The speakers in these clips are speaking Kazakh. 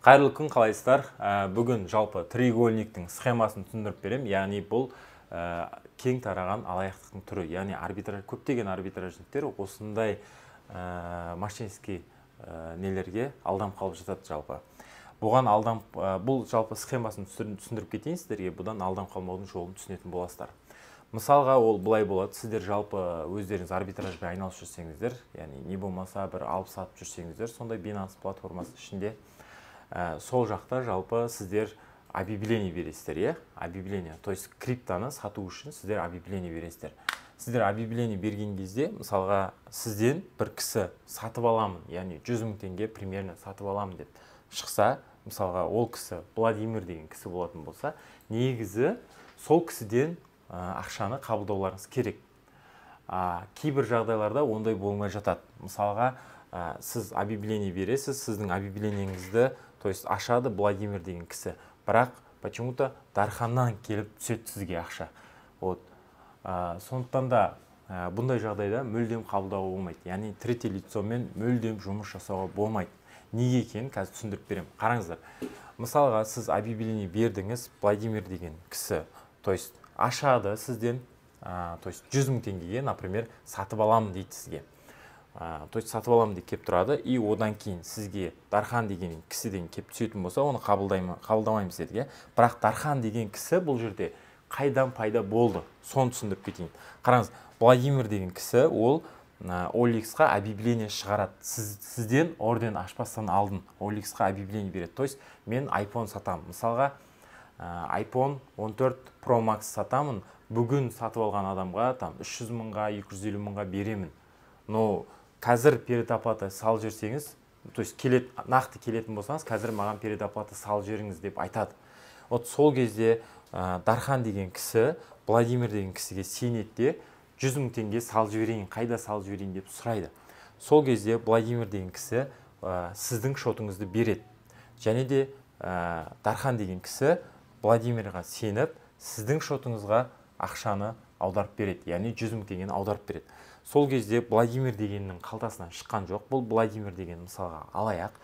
Қайырлы күн, қалайсыздар? Бүгін жалпы треугольниктің схемасын түсіндіріп беремін. Яғни бұл кең тараған алаяқтықтың түрі. Яғни арбитраж, көптеген арбитражниктер осындай мошеннический нелерге алданып қалып жатады жалпы. Бұған алданып, бұл жалпы схемасын түсіндіріп кетейін сіздерге, бұдан алданып қалмаудың жолын түсінетін боласыздар. Мысалға, ол былай болады: сіздер жалпы өздеріңіз арбитражбен айналысып жүрсеңіздер, яғни не болмаса бір алып сатып жүрсеңіздер, сондай Binance платформасы ішінде, сол жақта жалпы сіздер объявление бересіздер, иә, объявление, то есть криптоны сату үшін сіздер объявление бересіздер. Сіздер объявление берген кезде, мысалға, сізден бір кісі сатып аламын, яғни 100 мың теңге примерно сатып аламын деп шықса, мысалға, ол кісі Владимир деген кісі болатын болса, негізі сол кісіден ақшаны қабылдауларыңыз керек. Кейбір жағдайларда ондай болмай жатады. Мысалға, сіз объявление бересіз, сіздің объявлениеңізді, то есть, ашады Владимир деген кісі, бірақ почему-то Дарханнан келіп түседі сізге ақша. Вот. Сондықтан да бұндай жағдайда мүлдем қабылдауға болмайды. Яғни третий лицомен мүлдем жұмыс жасауға болмайды. Неге екенін қазір түсіндіріп беремін. Қараңыздар. Мысалға, сіз объявление бердіңіз, Владимир деген кісі, то есть, ашады сізден, то есть 100 мың теңгеге, например, сатып аламын дейді сізге. То есть сатып аламын деп келіп тұрады, и одан кейін сізге Дархан деген кісіден келіп түсетін болса, оны қабылдамаймыз дедік, иә. Бірақ Дархан деген кісі бұл жерде қайдан пайда болды, соны түсіндіріп кетейін. Қараңыз, Владимир деген кісі ол OLX-қа объявление шығарады. Сізден орден ашпастан алдын OLX-қа объявление береді. То есть мен iPhone сатамын. Мысалға, iPhone 14 Pro Max сатамын, бүгін сатып алған адамға там 300 мыңға, 250 мыңға беремін. Но қазір предоплата салып жіберсеңіз, то есть келет, нақты келетін болсаңыз, қазір маған предоплата салып жіберіңіз деп айтады. Вот сол кезде Дархан деген кісі Владимир деген кісіге сенеді де, 100 мың теңге салып жіберейін, қайда салып жіберейін деп сұрайды. Сол кезде Владимир деген кісі сіздің шотыңызды береді. Және де Дархан деген кісі Владимирға сеніп, сіздің шотыңызға ақшаны аударып береді, яғни 100 мың теңгені аударып береді. Сол кезде Владимир дегеннің қалтасынан шыққан жоқ. Бұл Владимир деген, мысалға, алаяқ.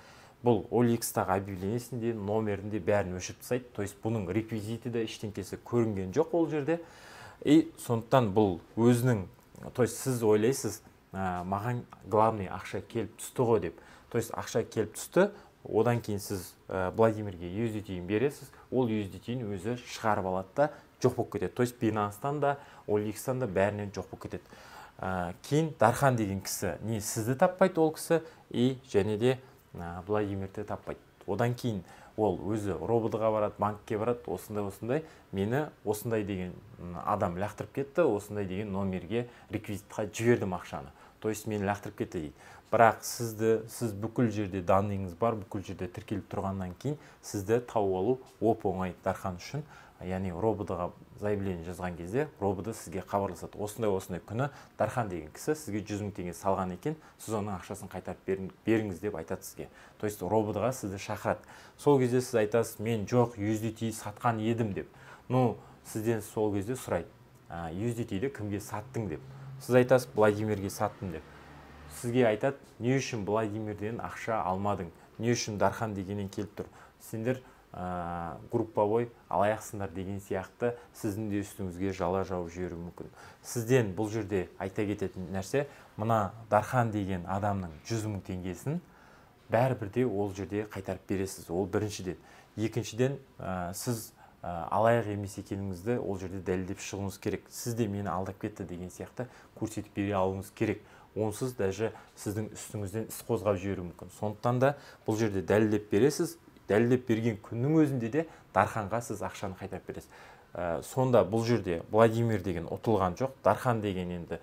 Бұл OLX-тағы объявлениесінде, номерінде бәрін өшіріп тастайды. То есть бұның реквизиті де, ештеңкесі көрінген жоқ ол жерде. И сондықтан бұл өзінің, то есть сіз ойлайсыз, маған главный ақша келіп түсті ғой деп. То есть ақша келіп түсті, одан кейін сіз Владимирге USDT-ін бересіз, ол USDT-ін өзі шығарып алады да, жоқ болып кетеді. То есть Binance-тан да, OLX-тан да, бәрінен жоқ болып кетеді. Кейін Дархан деген кісі не сізді таппайды ол кісі, и және де Владимирді таппайды. Одан кейін ол өзі РОВД-ға барады, банкке барады, осындай осындай мені осындай деген адам лақтырып кетті, осындай деген номерге, реквизитқа жібердім ақшаны. То есть мені лақтырып кетті дейді. Бірақ сіз бүкіл жерде данныйыңыз бар, бүкіл жерде тіркеліп тұрғаннан кейін сізді тауып алу оп оңай Дархан үшін. Яғни РОВД-ға заявление жазған кезде РОВД сізге хабарласады. Осындай осындай күні Дархан деген кісі сізге 100 мың теңге салған екен, сіз оның ақшасын қайтарып беріңіз деп айтады сізге. То есть РОВД-ға сізді шақырады. Сол кезде сіз айтасыз, мен жоқ, USDT сатқан едім деп. Ну, сізден сол кезде сұрайды, USDT-ді кімге саттың деп. Сіз айтасыз, Владимирге саттым деп. Сізге айтады, не үшін Владимирден ақша алмадың, не үшін Дархан дегеннен келіп тұр, сендер групповой алаяқсыңдар деген сияқты сіздің де үстіңізге жала жауып жіберуі мүмкін. Сізден бұл жерде айта кететін нәрсе, мына Дархан деген адамның 100 мың теңгесін бәрібір де ол жерде қайтарып бересіз. Ол біріншіден. Екіншіден, сіз алаяқ емес екеніңізді ол жерде дәлелдеп шығуыңыз керек. Сіз де мені алдап кетті деген сияқты көрсетіп бере алуыңыз керек. Онсыз даже сіздің үстіңізден іс қозғап жіберуі мүмкін. Сондықтан да бұл жерде дәлелдеп бересіз. Дәлелдеп берген күннің өзінде де Дарханға сіз ақшаны қайтарып бересіз. Сонда бұл жерде Владимир деген ұтылған жоқ. Дархан деген енді,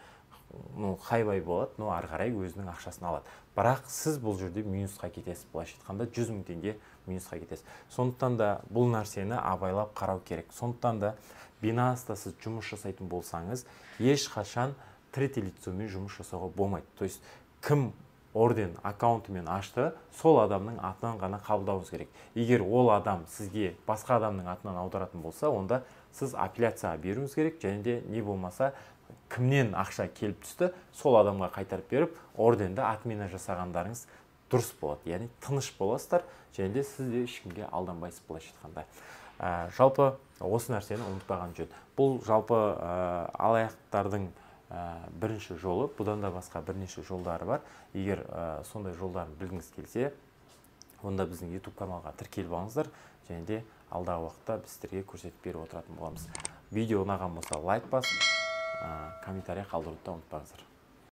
ну, хайбай болады, но ары қарай өзінің ақшасын алады. Бірақ сіз бұл жерде минусқа кетесіз, былайша айтқанда 100 мың теңге минусқа кетесіз. Сондықтан да бұл нәрсені абайлап қарау керек. Сондықтан да Binance-та сіз жұмыс жасайтын болсаңыз, ешқашан третий лицомен жұмыс жасауға болмайды. То есть кім орден аккаунтымен ашты, сол адамның атынан ғана қабылдауыңыз керек. Егер ол адам сізге басқа адамның атынан аударатын болса, онда сіз апелляцияға беруіңіз керек, және де не болмаса кімнен ақша келіп түсті, сол адамға қайтарып беріп, орденді отмена жасағандарыңыз дұрыс болады. Яғни тыныш боласыздар және де сіз де ешкімге алданбайсыз былайша айтқанда. Жалпы осы нәрсені ұмытпаған жөн. Бұл жалпы алаяқтардың бірінші жолы, бұдан да басқа бірнеше жолдары бар. Егер сондай жолдарын білгіңіз келсе, онда біздің YouTube каналға тіркеліп алыңыздар және де алдағы уақытта біз сіздерге көрсетіп беріп отыратын боламыз. Видео ұнаған болса лайк басып, комментарий қалдыруды да ұмытпаңыздар.